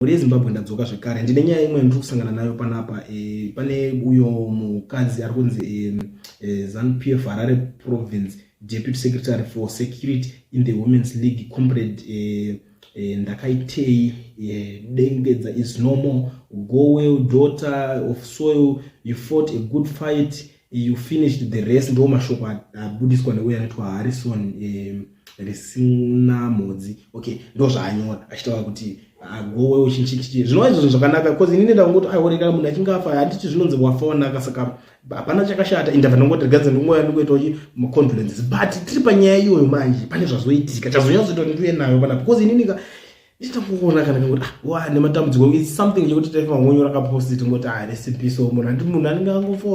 Mhuri yeZimbabwe, ndadzoka zvekare. Ndine nyaya imwe yandiri kusangana nayo panapa. Pane uyo mukadzi ari kunzi ZANU PF Harare Province Deputy Secretary for Security in the Women's League, Comrade Ndakaitei Dengedza, is no more. Go well, daughter of soil. You fought a good fight, you finished the race. Ndo mashoko abudiswa neuyo anoitwa Harrison Risina Mhodzi. Okay, ndo zvaanyora achitaura kuti go well, chinchichi. Zvinova izvo zvinhu zvakanaka, because inini ndangoti aioreka munhu achinge afa, handiti zvinonzi wafa wanaka? Saka hapana chakashata. Indabva ndongoti regadze ndingoya ndingoitawo chi macondolences. But tiri panyaya iyoyo manje, pane zvazoitika chazonyatsoita kuti ndiuye nayo panapa, because inini ka nditangoona kana kangoti, ah, wa nematambudziko. It's something chekuti taifa ngonyora kapost, tingoti, ah, rest in peace. Munhu handi munhu anenge angofa,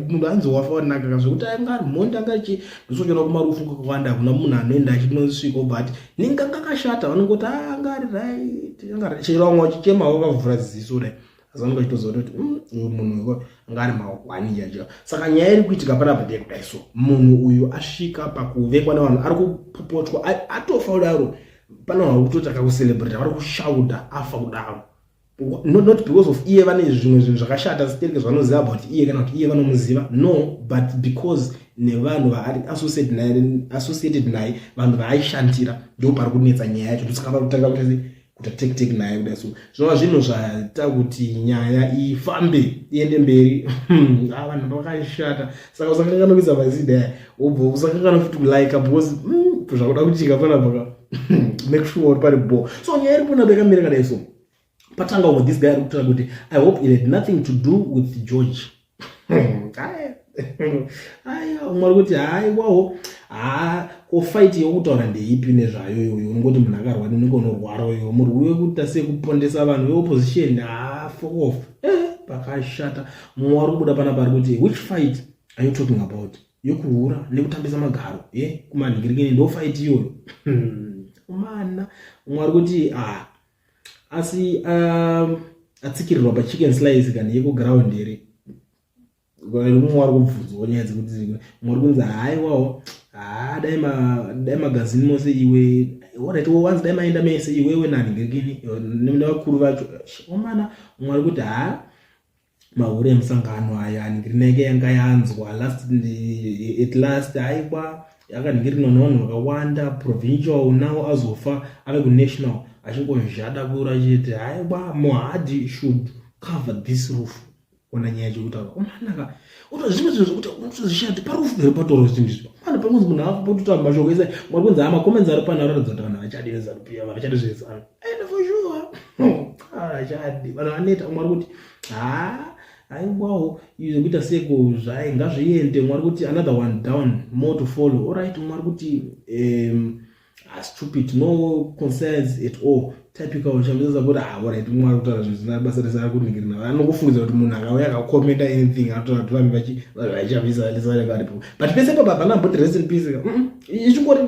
munhu anzi wafa wanaka ka, zvekuti anga ari mhondi, anga chi ndosochiona kumarufu kakawanda, hakuna munhu anoenda achinosvika obva ati ninga kakashata. Vanongoti, ah, anga ari right, anga ari chero. Vamwe vachichema vakavhura ziso kudai, asi vanenge vachitoziva kuti uyu munhu anga ari mahwani chacho. Saka nyaya iri kuitika panapa ndeyekudai. So munhu uyu asvika pakuvengwa nevanhu, ari kupopotwa atofa kudaro. Pane vanhu vari kutoti akakucelebrata, vari kushauda afa kudaro, not because of iye vane zvimwe zvinhu zvakashata sitereke zvavanoziva about iye, kana kuti iye vanomuziva, no, but because nevanhu vaari associated naye, vanhu vaaishandira. Ndo pari kunetsa nyaya yacho. Ndosaka vari kutanga kuti kuita take take naye kudai. So zvinova zvinhu zvaita kuti nyaya ifambe iende mberi. Ah, vanhu vakashata. Saka usakanganwa kuisa mazida, wobva usakanganwa futi kulike, because zvakuda kuchika panapa. Make sure uri pari bo. So nyaya iri panapa yakamira kadai. So patanga umwe, this guy ari kutaura kuti, "I hope it had nothing to do with George." Aya, umwe ari kuti, haiwawo, ha, ko fight yokutaura ndeipi nezvayo iyoyo? Unongoti munhu akarwa, unenge unorwara uyo murwi wekuita sekupondesa vanhu veopposition. Ha, fuck off. Pakashata. Mumwe wari kubuda panapa ari kuti, "Which fight are you talking about? Yokuhura nekutambisa magaro ye kumanhingirikini, ndo fight iyoyo?" Mana, umwe ari kuti, ah, asi atsikirirwa pachicken slice kana yekuground here? Mumwe wari kubvunzwawo nyaya dzekuti mumwe uri kunzi, haiwawo, ha, dai magazini mose iwe. Alright, wanzi dai maenda mese iwewe nanhingirikini nevakuru vacho. Omana, mumwe ari kuti, ha, mahure emusangano aya, nhingirineke yanga yanzwa last at last. Aiwa, yakanhingirinwa nevanhu vakawanda provincial, now azofa ave kunational, achingozhada kura chete. Haiwa, Mohadi should cover this roof. Ona nyaya yechekutaura, omanaka, zvimwe zvinhu zvekuti unotozvishaya kuti parufu here patorwa zvinhu izvi. Mana, panonzi munhu afa pototaura mashoko ese. Mwari kunzi macomments ari pano aratidza kuti vanhu havachadi veZANU PF, havachadi zveZANU. And for sure havachadi, vanhu vaneta. Mwari kuti, ha, haiwawo, izvi zvekuita seko zvai ngazviende. Mwari kuti, "Another one down, more to follow." Alright, mwari kuti, stupid, no concerns at all, typical Chamisa support. Ah, alright, mwari kutaura zvinhu zvisina basa rese. Ari kuningirina, anongofungidzira kuti munhu akauya akakomenda anything anotaura kuti vanhu vanhu vachamisa lese varipo. But pese papa hapana mboti rest in peace. Ichingori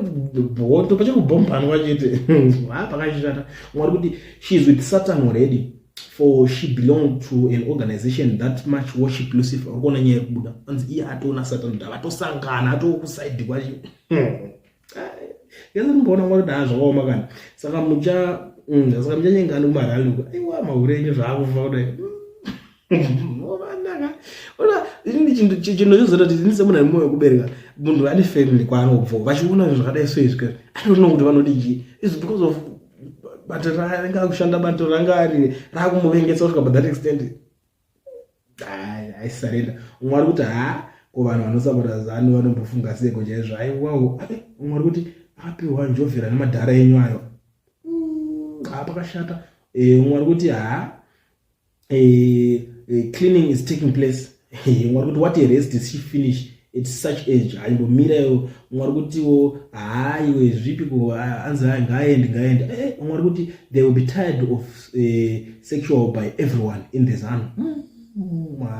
bhoto pachiri kubhombanwa chete. Ha, pakashata. Mwari kuti, "She is with Satan already, for she belonged to an organization that much worship Lucifer." Uri kuona nyaya yekubuda, anzi iye atoona Satan kuti avatosangana, atokusaidhi kwacho. Yese ndimboona mwari kuti, ha, zvakaoma kani. Saka mucha saka muchanyengani kumarali uko? Aiwa, mahure enyu zvaakufa kudai. Vanaka, ona ini chinhu chizoita kuti ini semunhu ane mwoyo wekubereka, munhu ane family kwaanobva, vachiona zvinhu zvakadai so izvi, I don't know kuti vanoti chii. Is because of bato raanenge akushanda, bato ranga ari raakumuvengesa kusvika by that extent. Aisarenda. Umwe ari kuti, ha, ko vanhu vanosapota ZANU vanombofunga seko chaizvo? Aiwawo. Umwe ari kuti, apiwa njovhera nemadhara enyu ayo. Ha, pakashata. Umwe ari kuti, ha, cleaning is taking place. Umwe ari kuti, "What a race did she finish at such age?" Aimbomirayo. Umwe ari kutiwo, haiwe, zvipi ko? Anzi ngaaende, ngaaende. Umwe ari kuti, "They will be tired of sexual by everyone in the ZANU."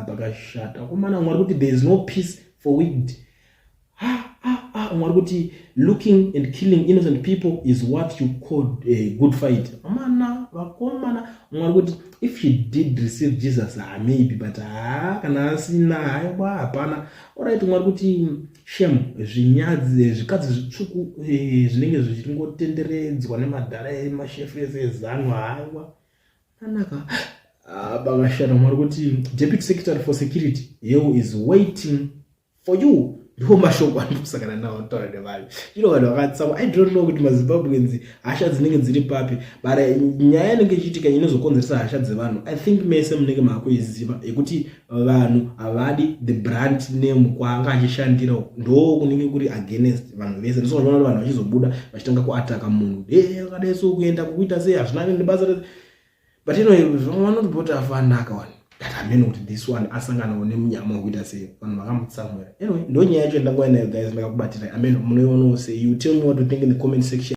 Pakashata komana. Umwe ari kuti, "There is no peace for wicked." Umwe ari kuti, "Looking and killing innocent people is what you call a good fight?" Amana, vakomana. Umwe ari kuti, "If he did receive Jesus, ah, maybe, but ha, kana asina, haiwa, hapana." Alright, umwe ari kuti, "Shame, zvinyadzi, zvikadzi zvitsvuku zvinenge zvichingotenderedzwa nemadhara emashefu ese eZANU." Haiwa. Anaka bakashata mwari kuti Deputy Secretary for Security hell is waiting for you. Ndiwo mashoko andikusangana nawo kutaura nevanhu ino. Vanhu vakatsamwa. I don't know kuti maZimbabweans hasha dzinenge dziri papi, but nyaya inenge ichiitika inozokonzeresa hasha dzevanhu, I think mese munenge maakuiziva, yekuti vanhu havadi the brand name kwaanga achishandira. Ndo kunenge kuri against vanhu vese. Ndosaka vanhu vachizobuda vachitanga kuataka munhu e akadai so kuenda kukuita sei, hazvina nebasa. But anyway, vanotiboti afanaka wani, but hameno kuti this one asanganawo nemunyama wekuita sei, vanhu vakamutsamwira. Anyway, ndo nyaya yacho ndangova nayo, guys. Ndakakubatirai. Ameno munoionawo sei? You tell me what you think in the comment section.